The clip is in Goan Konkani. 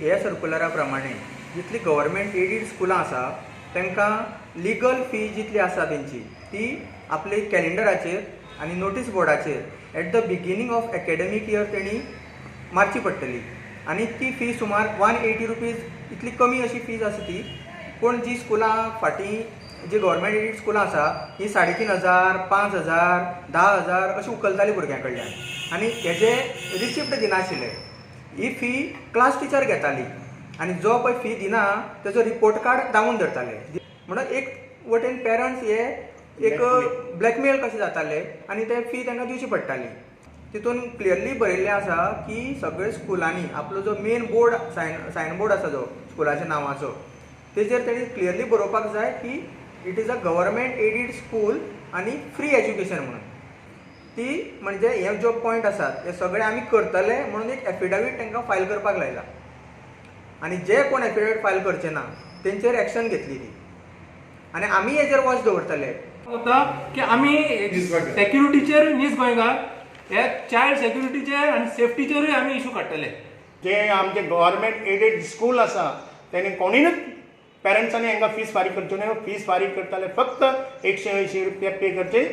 हे सर्कुलरा प्रमाणे जितली गव्हर्मेंट एडीड स्कुलां आसा, तांकां लिगल फी जितली आसा तेंची, ती आपले कॅलेंडराचेर आनी notice बोर्डाचेर at the beginning of academic year तेणी मारची पडटली आनी ती फी सुमार 180 रुपीज इतली कमी अशी फीज आसा ती. पूण जी स्कुलां फाटीं, जी गव्हर्मेंट एडीड स्कुलां आसा, ही 3500, 5000, 10,000 अशी उखलताली भुरग्यां कडल्यान आनी हेजे रिसिप्ट दिनाशिल्ले. ही फी क्लास टिचर घेताली आनी जो पळय फी दिना तेजो रिपोर्ट कार्ड दामून धरताले. म्हणून एक वटेन पेरंट्स हे एक ब्लॅकमेल कशे जाताले आनी ते फी तांकां दिवची पडटाली. तितून क्लियरली बरयल्लें आसा की सगळे स्कुलांनी आपलो जो main board, sign board आसा, जो स्कुलाच्या नांवाचो, तेजेर तेणी क्लियरली बरोवपाक जाय की it is a government aided school आनी फ्री एज्युकेशन म्हणून. ती म्हणजे हे जो पॉयंट आसात, हे सगळे आमी करतले म्हणून एक एफिडेवीट तांकां फायल करपाक लायला आनी जे कोण एफिडेवीट फायल करचे ना, तेंचेर एक्शन घेतली ती आनी आमी हेजेर वॉच दवरतले. जाता की आमी सेक्युरिटीचेर न्हीच, गोंयकार हे चायल्ड सेक्युरिटीचेर आनी सेफ्टीचेरूय आमी इशू काडटले. जे आमचे गव्हर्मेंट एडेड स्कूल आसा, तेणी कोणीनच पेरंट्सांनी हांकां फीस फारीक करच्यो न्हय. फीस फारीक करताले, फक्त 180 रुपया पे करचे.